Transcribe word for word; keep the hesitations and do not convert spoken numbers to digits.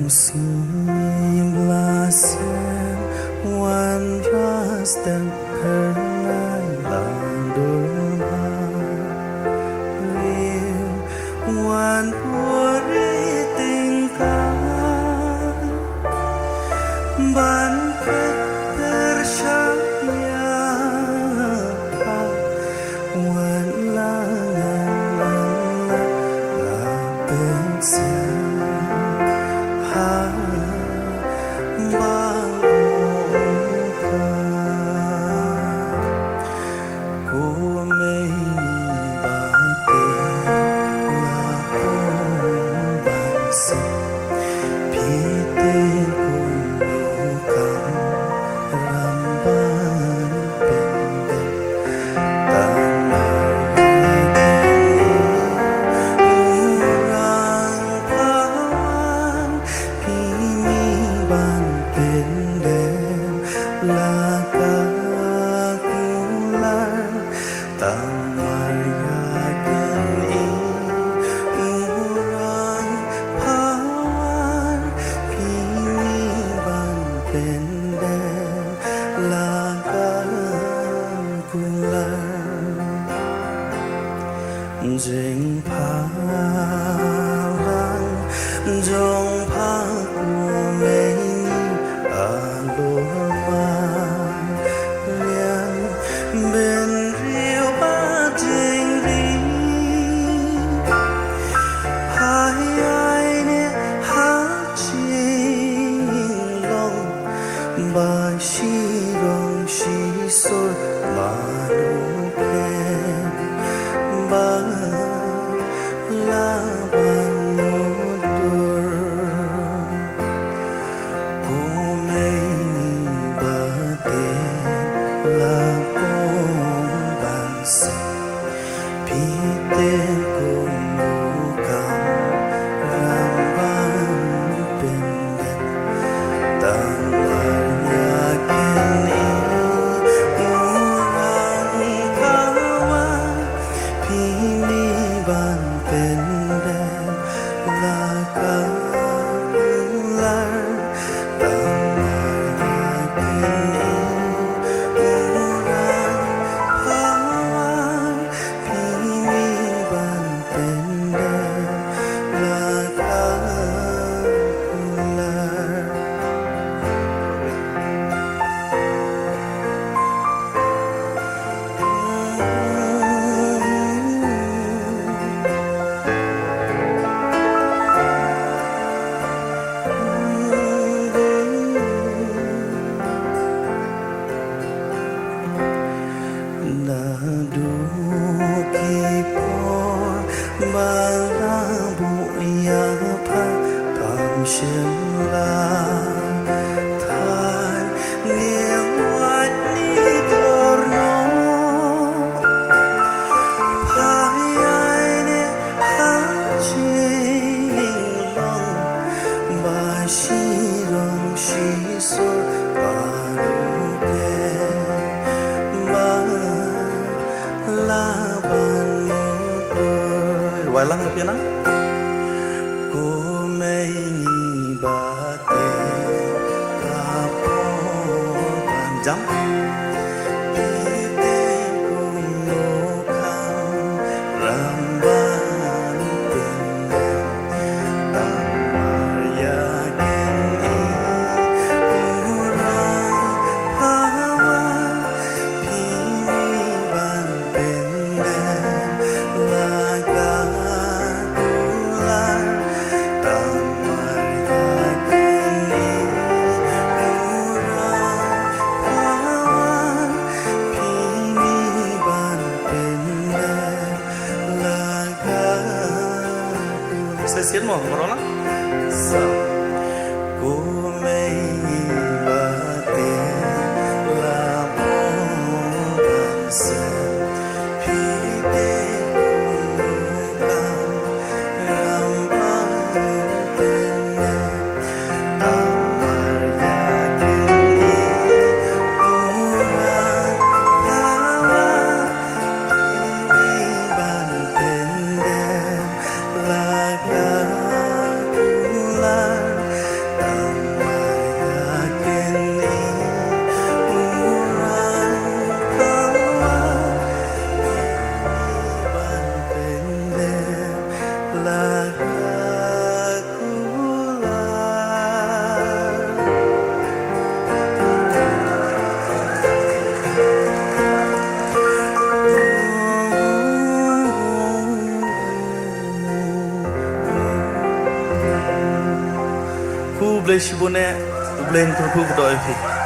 Sngi blasem wan ras tem pernai la dul ba riu wan puri tingkah ban pek percaya. Wan la ngan la la pek sia ha ba u ka. Ko mei ba te la ko ban se. Phi te kumno kam ram ban pyndep. Tang mar ïa kine u rang phawan, phi mei ban pyndep la ka kular. Tang mar ïa kine u rang phawan, phi mei ban pyndep la ka kular. Jingphalang jong pha ko mei ngi, a lor ma liang bynriew ba jingri. Ha ïaineh ha jinglong ba shirong shisur, mano phi ba la ban mudur. Ko mei ngi ba te la ko ban se. Phi te kumno kam ram ban pyndep. Tang mar ïa kine u rang phawan, phi mei ban pyndep la ka kular. Tang mar ïa kine u rang phawan, phi mei ban pyndep la ka kular. Naduh ki por ba la buh ïa pha, pham shym la thait ne wait ne dor noh. Pha ïaineh ha jinglong ba shirong shisur, ba ruh te ba la ban mudur. Wai lang ka piano. Ko mei ngi ba te la por ban jam. Phi te kumno kam ram ban pyndep. Tang mar ïa kine u rang phawan, phi mei ban pyndep la ka kular. Tang mar ïa kine u rang phawan, phi mei ban pyndep la ka kular. Sa sien mo, marona. Sa. Ko mei ngi ba te la por ban se. Phi te kumno kam ram ban pyndep. Tang mar ïa kine u rang phawan, phi mei ban pyndep la ka kular. Blei shibun eh, U Blei un kyrkhu kyrdoh ïa phi.